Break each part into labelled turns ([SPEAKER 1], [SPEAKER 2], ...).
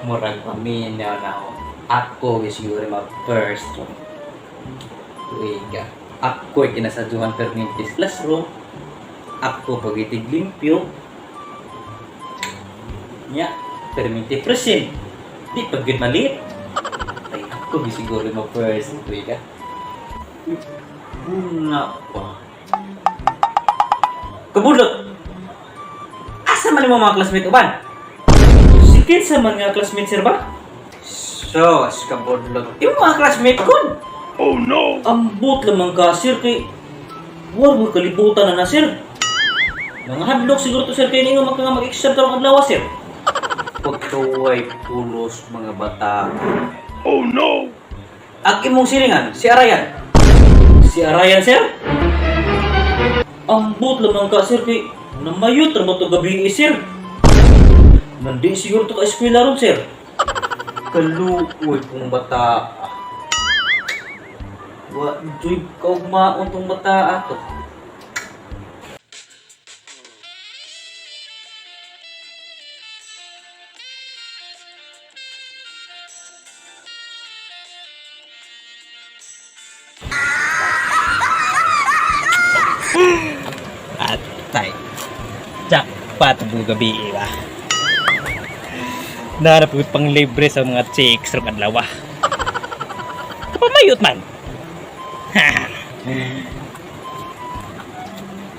[SPEAKER 1] Murag paminaw na ako. Ako siguro ma-first room. Tuiga. Ako kinasadyuhan permintis classroom. Ako pagitig limpyo. Nya, perminti present. Di pag gyud malit. Ay, ako siguro ma-first. Tuiga. Bunga pa. Kabudlot! Asa man mo mga classmate uban? Si kinsa man nga classmate, sir, ba? Sos, kabudlot. Yung mga classmate ko.
[SPEAKER 2] Oh no!
[SPEAKER 1] Ambot lamang ka, sir, kay war mo kalibutan na na, sir. Mga hadlok siguro to, sir, kay ninyo magka nga mag-exam tarong adlaw, sir. Pagtuway pulos mga bata.
[SPEAKER 2] Oh no!
[SPEAKER 1] Ang imong silingan, si Arayan. Si Arayan, sir? Ambot lamang ka, sir, kay namayot ra mo to gabi, eh, sir. Nandi siguro to ka eskwela ron, sir. Kaluoy kong bata. Wa joy kaugmaon tong bata ato. Atay. Jackpot bu gabi ba? Narap ko pang libre sa mga chicks rong adlaw. Kapamayot man.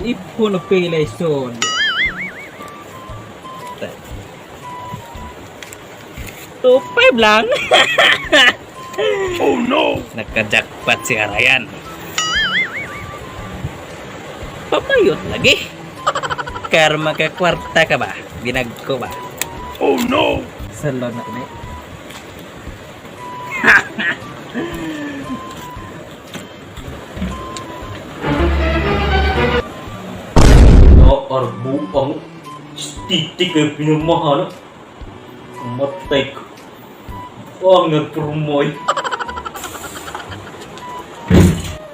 [SPEAKER 1] Ipon og pilay son. 2.5 lang.
[SPEAKER 2] Oh no!
[SPEAKER 1] Nagka-jackpot si Arayan. Pamayot lagi. Karma ka kwarta ka ba? Binag ko ba?
[SPEAKER 2] Oh no!
[SPEAKER 1] Salon na kami. No, arbuang titik ay pinamahan. Matay ko. Ang nagpromoy.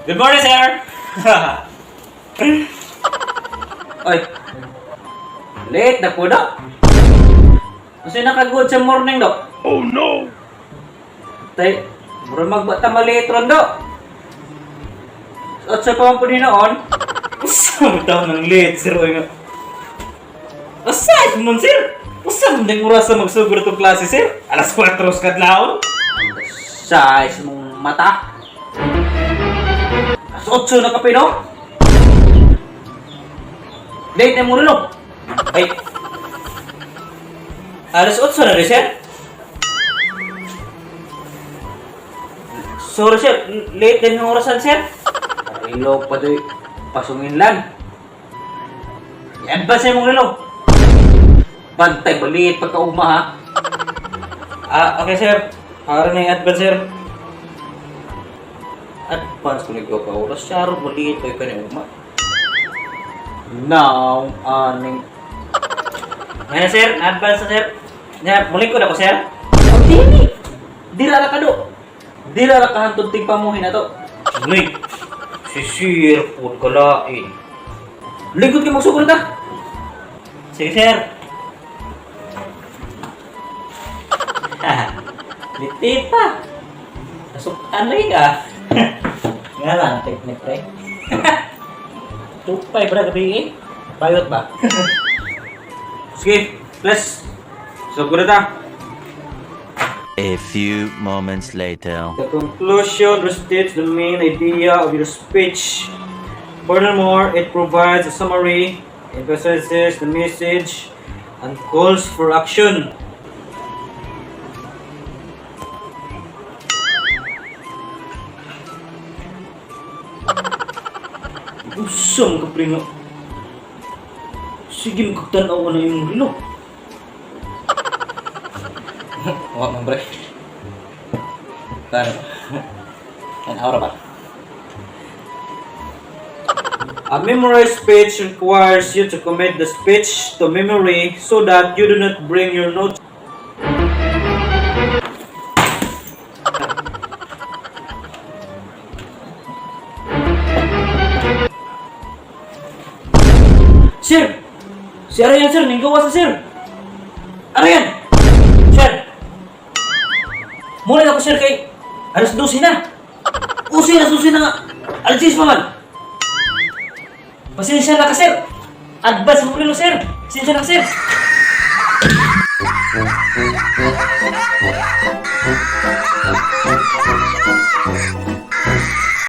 [SPEAKER 1] Good morning, sir! Ay, late na po, Dok. Kasi nakagood sa morning, Dok.
[SPEAKER 2] Oh no!
[SPEAKER 1] Tay, mura magbata maliit ron, Dok. At sa pa man po noon, usa mo taon ng late, sir. Oy nga. Asa mo, sir? Usa mo ding oras na magsugod itong klase, sir? Alas 4 sa kadlawon? Size mong mata. Alas 8 na kape, no? Late na mo relo. Ay. Alas 8 na rin, sir. Sorry, sir, late din yung orasan, sir. Relo pa do'y pasungin lang. I-advance mong relo. Bantay, baliit pagkauma ha. Ah, okay, sir. Para na yung advance, sir. Advance ko nagkaw ka oras. Sir, baliit pa yung uma. Now, aning. Ngayon, sir. Na-advance na, sir. Nga, muli ko na ko, sir. O, dili. Dira ra ka do. Dira ra ka hantod ting pamuhin na to. Nay, si sir po kalain. Lingkod ka magsugod ka. Sige, sir. Litita. Nasukan lagi ka. Nga lang, technique, pre. 2.5 ra gabi eh. Bayot ba? Sige, let's. Sugod na ta.
[SPEAKER 3] A few moments later.
[SPEAKER 1] The conclusion restates the main idea of your speech. Furthermore, it provides a summary, emphasizes the message, and calls for action. Usang ka pre nga. Sige, magkagtanaw na yung relo. Wa man pre. Paano? An hour ba? A memorized speech requires you to commit the speech to memory so that you do not bring your notes. Sir! Si Arayan, sir! Ninggawa sa sir! Arayan! Sir! Muna na ko, sir, kay 12:00 na. Usi, 12:00 na nga. 6:00 pa man. Pasensya na ka, sir. Advance mo rin, sir. Pasensya na ka, sir.